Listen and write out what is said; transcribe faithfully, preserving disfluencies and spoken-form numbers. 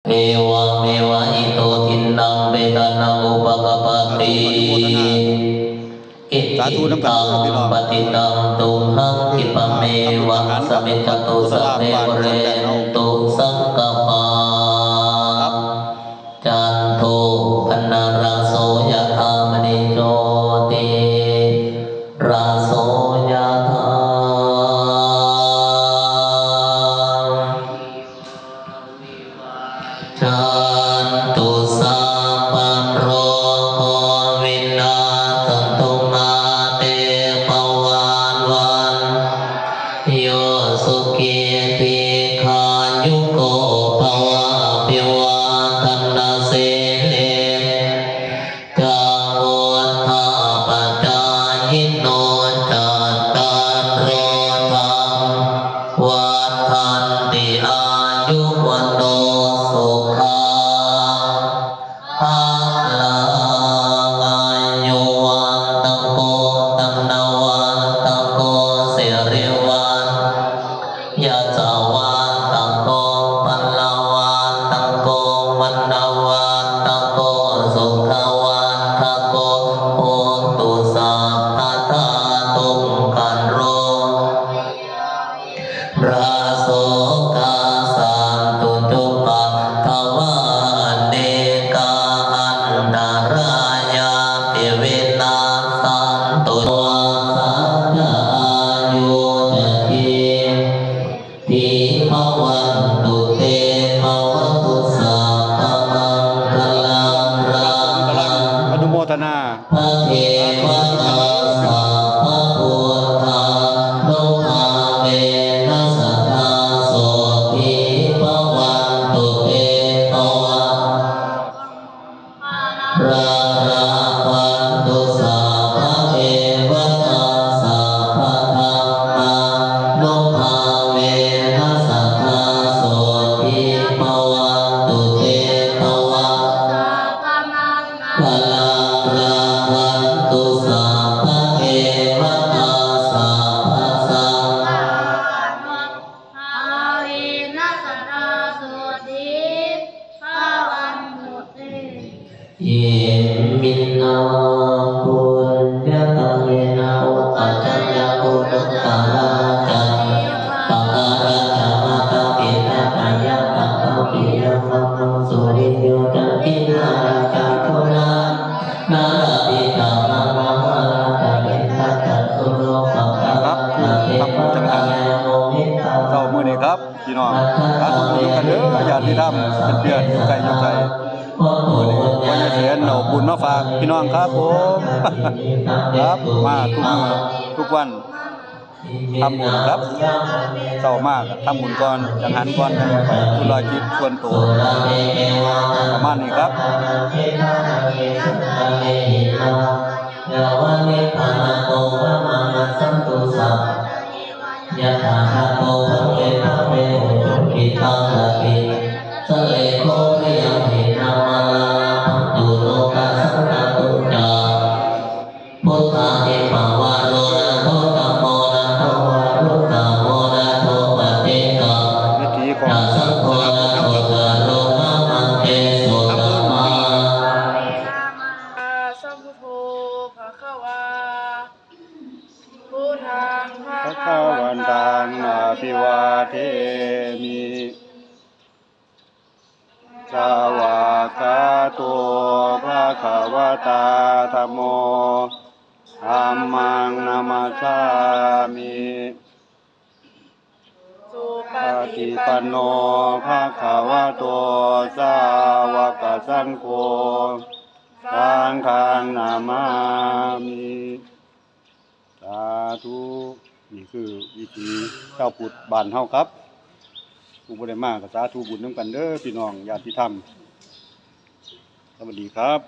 เอวะเมวะอิโตทินนังเปตานังอุปกัปปติ อิ สาธุนำกันเด้อพี่น้อง ปฏิตังตุมหังคิปะเมวะสมิจจตุสัพเพปุเรนตุสังกปปา จันโทปนรโสยะถามณิโชติรโสยะถา จันตุสัพพะโรโควินาศสันตุมาเตภวัตวันโยสุขีทีคายุโกภวะอภิวาทนาสีเล จังวุฒาปจายิโนจัตตาโรธรรมวัฒนติอายุวโนสุขังพลังอายุวันตะโกธนวัฒโกสิริวัน ยะสะวัตตะโก พะละวัตตะโก วะนะวัตตะโก สุขะวัตตะโก โหตุสัพพะทา ทุกขะโร ระโสกะ สันตุ จุปะทะวา อเนกา อันตะรายาปิ วินาสสันตุ สา อายุ จะ ที ที ภะวันตุ เต ภะวะตุ สัพพะมังคะลัง รักขัง กำลังอนุโมทนา พะเทวะตา สัพพะพุทธานุภาเวนะ สะดา โส ที ภะวันตุ เต ภะวะ รักขันตุ สัพพะเทวะตา สัพพะธัมมานุภาเวนะ สะดา โส ที ภะวันตุ เต ภะวะ คะลัง รักขันตุ สัพพะเทวะตา สัพพะสังฆานุภาเวนะ สะดา โส ที ภะวันตุ เต อิมินา ปุญญะกะเมนะ อุปัชฌะยะปุรัสสะลาจา ปะการะจะ มาตาปิตา อาญาตะ ปะปิยัง มะมัง สุริโย จันทิมา ราคา โครา นาราปิตา มะมะ วารา ตะเรนตะ จัตุโลกะปะ ครับ ทำบุญจังหัน เช้ามื้อนี้ครับ พี่น้อง สาธุบุญกันเด้อ ญาติธรรม เพื่อนๆ อยู่ไกลอยู่ไกล มื้อนี้พ่อใหญ่แสนเอาบุญมาฝากพี่น้องครับผม ครับ มาทุกมื้อทุกวัน ทำบุญครับ เช้ามาก็ทำบุญก่อน จังหันก่อน จังไปธุรกิจส่วนตัว ประมาณนี้ครับ ยะวะนิพพานะโต มะมัง สันตุ สัพพะ ยะถา คาโต ภะเว ภะเว โหตุ กิตตัง สะติ สะเลโข พะยัง หินะ มาลา ลาภันตุ โลกัสสันตะ ตุจจา พุทธา ทิปะวะโร นะโท ธัมโม นะโท วะรุตตะโม นะโท ปะเจกะ วิถีของ นะสังโฆ นะโท จารุ มะมัง เตโส สัมมา สัมพุทโธ ภะคะวา พุทธัง ภะคะวันตัง อะภิวาเทมิ สะวากขาโต ภะคะวะตา ธัมโม ธัมมัง นะมัสสามิ สุปะฏิปันโน ภะคะวะโต สาวกสังโฆ สังฆัง นะมามิ สาธุ นี่คือวิถีชาวพุทธบ้านเฮาครับ ผู้บ่ได้มาก็สาธุบุญนำกันเด้อพี่น้องญาติธรรม สวัสดีครับ